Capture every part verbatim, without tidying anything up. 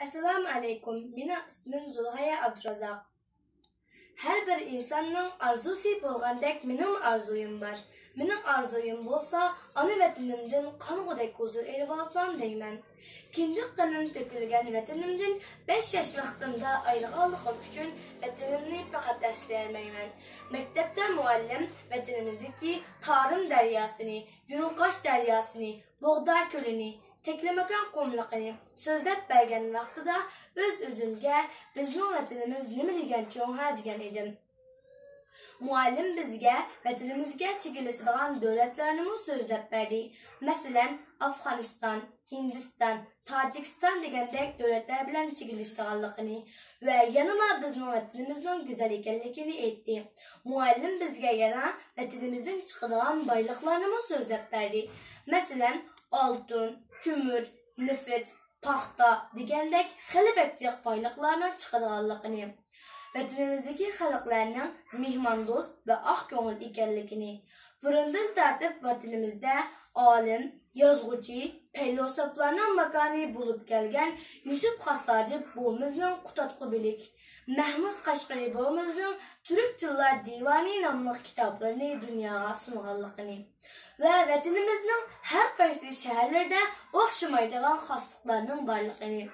ئەسسالامۇ ئەلەيكۇم، مېنىڭ ئىسمىم زۇلھايا ئابدۇرازاق. ھەر بىر ئىنساننىڭ ئارزۇسى بولغاندەك مېنىڭمۇ ئارزۇيۇم بار. مېنىڭ ئارزۇيۇم بولسا ئانا ۋەتىنىمدىن قانغۇدەك ھۇزۇر ئېلىۋالسام دەيمەن. كىندىك قېنىم تۆكۈلگەن ۋەتىنىمدىن بەش ياش ۋاقتىمدا ئايرىلغانلىقىم ئۈچۈن ۋەتىنىمنى پەقەت ئەسلىيەلمەيمەن. مەكتەپتە مۇئەللىم ۋەتىنىمىزدىكى تارىم دەرياسىنى، يۇرۇڭقاش دەرياسىنى، بوغدا كۆلىنى، تەكلىماكان قۇملۇقىنى سۆزلەپ بەرگەن ۋاقتىدا ئۆز-ئۆزۈمگە، بىزنىڭ ۋەتىنىمىز نېمە دېگەن چوڭ ھە دېگەن ئىدىم. مۇئەللىم بىزگە ۋەتىنىمىزگە چېگرىلىشىدىغان دۆلەتلەرنىمۇ سۆزلەپ بەردى. مەسىلەن، ئافغانىستان، ھىندىستان، تاجىكىستان دېگەندەك دۆلەتلەر بىلەن چېگرىلىشىدىغانلىقىنى ۋە يەنىلا بىزنىڭ ۋەتىنىمىزنىڭ گۈزەل ئىكەنلىكىنى ئېيتتى. مۇئەللىم بىزگە يەنە ۋەتىنىمىزدىن چىقىدىغان بايلىقلارنىمۇ سۆزلەپ بەردى. مەسىلەن، ئالتۇن، كۆمۈر، نېفىت، پاختا دېگەندەك خېلى بەك جىق بايلىقلارنىڭ چىقىدىغانلىقىنى، ۋەتىنىمىزدىكى خەلقلەرنىڭ مېھماندوست ۋە ئاق كۆڭۈل ئىكەنلىكىنى، بۇرۇندىن تارتىپ ۋەتىنىمىزدە ئالىم، يازغۇچى، پەيلاسوپلارنىڭ ماكانى بولۇپ كەلگەن يۈسۈپ خاس ھاجىپ بوۋىمىزنىڭ قۇتادغۇ بىلىك، مەھمۇد قەشقىرى بوۋىمىزنىڭ تۈرك تىللار دىۋانى ناملىق كىتابلىرىنى دۇنياغا سۇنغانلىقىنى ۋە ۋەتىنىمىزنىڭ ھەر قايسى شەھەرلىرىدە ئوخشىمايدىغان خاسلىقلارنىڭ بارلىقىنى.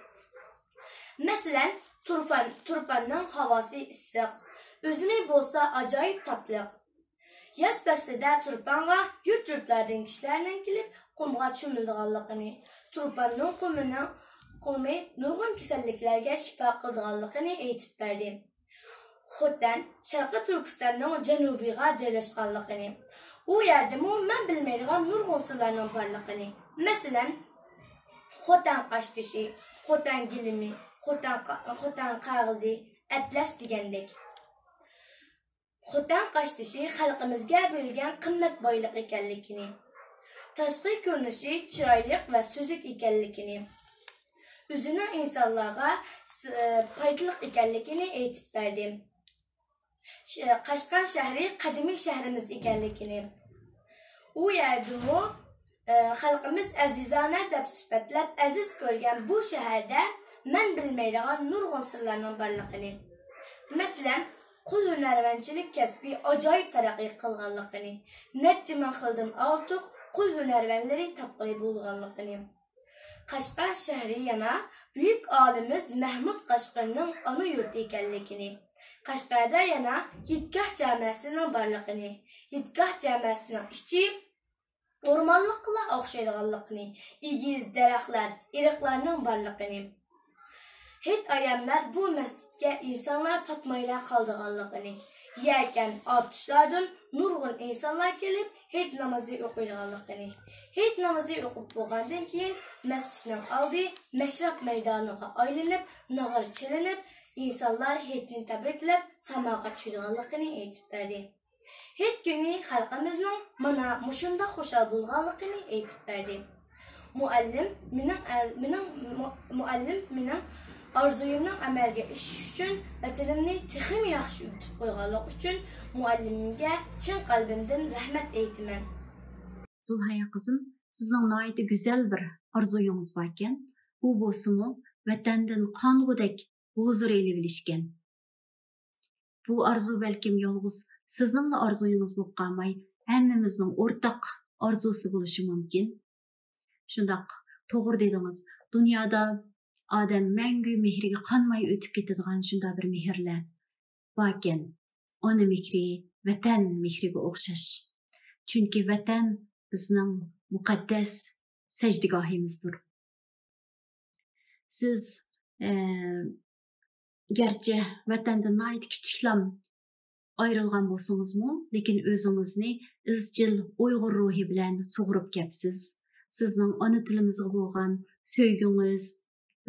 مەسىلەن، تۇرپان، تۇرپاننىڭ ھاۋاسى ئىسسىق، ئۈزۈمى بولسا ئاجايىپ تاتلىق. ياز پەسلىدە تۇرپانغا يۇرت-يۇرتلاردىن كىشىلەرنىڭ كېلىپ قۇمغا چۆمۈلىدىغانلىقىنى، تۇرپاننىڭ قۇمىنىڭ، قۇمى نۇرغۇن كېسەللىكلەرگە شىپا قىلىدىغانلىقىنى ئېيتىپ بەردى. خوتەن، شەرقىي تۈركىستاننىڭ جەنۇبىغا جايلاشقانلىقىنى، ئۇ يەردىمۇ مەن بىلمەيدىغان نۇرغۇن سىرلارنىڭ بارلىقىنى، مەسىلەن، خوتەن قاشتېشى، خوتەن گىلىمى، خوتەن قا-، خوتەن قەغىزى، ئەتلەس دېگەندەك. خوتەن قاشتېشى خەلقىمىزگە بېرىلگەن قىممەت بايلىق ئىكەنلىكىنى، تاشقى كۆرۈنۈشى چىرايلىق ۋە سۈزۈك ئىكەنلىكىنى، ئۆزىنىڭ ئىنسانلارغا س-، پايدىلىق ئىكەنلىكىنى ئېيتىپ بەردى. ش-، قەشقەر شەھىرى قەدىمىي شەھىرىمىز ئىكەنلىكىنى، ئۇ يەردىمۇ، ئە، خەلقىمىز ئەزىزانە دەپ سۈپەتلەپ ئەزىز كۆرگەن بۇ شەھەردە مەن بىلمەيدىغان نۇرغۇن سىرلارنىڭ بارلىقىنى، مەسىلەن، قول ھۈنەرۋەنچىلىك كەسپى ئاجايىپ تەرەققىي قىلغانلىقىنى، نەچچە مىڭ خىلدىن ئارتۇق قول ھۈنەرۋەنلىرى تاپقىلى بولىدىغانلىقىنى، قەشقەر شەھىرى يەنە بۈيۈك ئالىمىمىز مەھمۇد قەشقىرىنىڭ ئانا يۇرتى ئىكەنلىكىنى، قەشقەردە يەنە ھېيتگاھ جامەسىنىڭ بارلىقىنى، ھېيتگاھ جامەسىنىڭ ئىچى ئورمانلىققىلا ئوخشايدىغانلىقىنى، ئېگىز دەرەخلەر، ئېرىقلارنىڭ بارلىقىنى، ھېيت ئايەملەر بۇ مەسچىتكە ئىنسانلار پاتمايلا قالىدىغانلىقىنى، يەكەن، ئاتۇشلاردىن نۇرغۇن ئىنسانلار كېلىپ ھېيت نامىزى ئوقۇيدىغانلىقىنى، ھېيت نامىزى ئوقۇپ بولغاندىن كېيىن مەسچىتنىڭ ئالدى مەشرەپ مەيدانىغا ئايلىنىپ، ناغرا چېلىنىپ، ئىنسانلار ھېيتنى تەبرىكلەپ ساماغا چۈشىدىغانلىقىنى ئېيتىپ بەردى. ھېيت كۈنى خەلقىمىزنىڭ مانا مۇشۇنداق خۇشال بولغانلىقىنى ئېيتىپ بەردى. مۇئەللىم مېنىڭ ئەر-، مېنىڭ مۇ-، مۇئەللىم مېنىڭ ئارزۇيۇمنىڭ ئەمەلگە ئېشىشى ئۈچۈن ۋەتىنىمنى تېخىمۇ ياخشى ئۆگىتىپ قويغانلىقى ئۈچۈن مۇئەللىمىمگە چىن قەلبىمدىن رەھمەت ئېيتىمەن. زۇلھايا قىزىم، سىزنىڭ ناھايىتى گۈزەل بىر ئارزۇيىڭىز باركەن. ئۇ بولسىمۇ ۋەتەندىن قانغۇدەك ھۇزۇر ئېلىۋېلىشكەن. بۇ ئارزۇ بەلكىم يالغۇز سىزنىڭلا ئارزۇيىڭىز بولۇپ قالماي، ھەممىمىزنىڭ ئورتاق ئارزۇسى بولۇشى مۇمكىن. شۇنداق، توغرا دېدىڭىز. دۇنيادا ئادەم مەڭگۈ مېھرىگە قانماي ئۆتۈپ كېتىدىغان شۇنداق بىر مېھىرلەر باركەن. ئانا مېھرى، ۋەتەن مېھرىگە ئوخشاش. چۈنكى ۋەتەن بىزنىڭ مۇقەددەس سەجدىگاھىمىزدۇر. سىز، ئە، گەرچە ۋەتەندىن ناھايىتى كىچىكلام ئايرىلغان بولسىڭىزمۇ، لېكىن ئۆزىڭىزنى ئىزچىل ئۇيغۇر روھى بىلەن سۇغۇرۇپ كەپسىز. سىزنىڭ ئانا تىلىمىزغا بولغان سۆيگۈڭىز،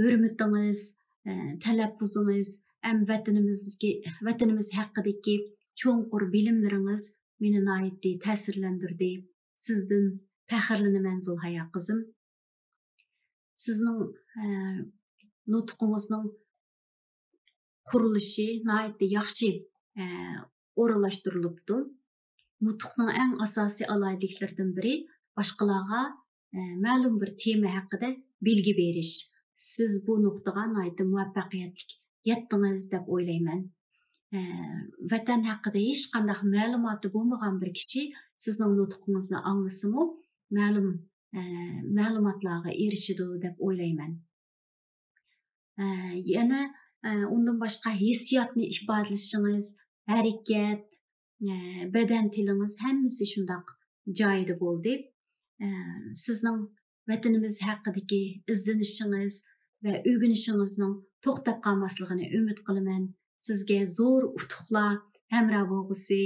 ھۆرمىتىڭىز، ئە، تەلەپپۇزىڭىز، ھەم ۋەتىنىمىزدىكى، ۋەتىنىمىز ھەققىدىكى چوڭقۇر بىلىملىرىڭىز مېنى ناھايىتى تەسىرلەندۈردى. سىزدىن پەخىرلىنىمەن، زۇلھايا قىزىم. سىزنىڭ، ئە، نۇتقىڭىزنىڭ قۇرۇلۇشى ناھايىتى ياخشى، ئە، ئورۇنلاشتۇرۇلۇپتۇ. نۇتۇقنىڭ ئەڭ ئاساسىي ئالاھىدىلىكلىرىدىن بىرى باشقىلارغا، ئە، مەلۇم بىر تېما ھەققىدە بىلگە بېرىش. سىز بۇ نۇقتىغا ناھايىتى مۇۋەپپەقىيەتلىك يەتتىڭىز دەپ ئويلايمەن. ئە، ۋەتەن ھەققىدە ھېچقانداق مەلۇماتى بولمىغان بىر كىشى سىزنىڭ نۇتقىڭىزنى ئاڭلىسىمۇ مەلۇم، ئە، مەلۇماتلارغا ئېرىشىدۇ دەپ ئويلايمەن. ئە، يەنە، ئە، ئۇندىن باشقا ھېسسىياتنى ئىپادىلىشىڭىز، ھەرىكەت، ئە، بەدەن تىلىڭىز ھەممىسى شۇنداق جايىدا بولدى. ئە، سىزنىڭ ۋەتىنىمىز ھەققىدىكى ئىزدىنىشىڭىز ۋە ئۆگىنىشىڭىزنىڭ توختاپ قالماسلىقىنى ئۈمىد قىلىمەن. سىزگە زور ئۇتۇقلار ھەمراھ بولغۇسى.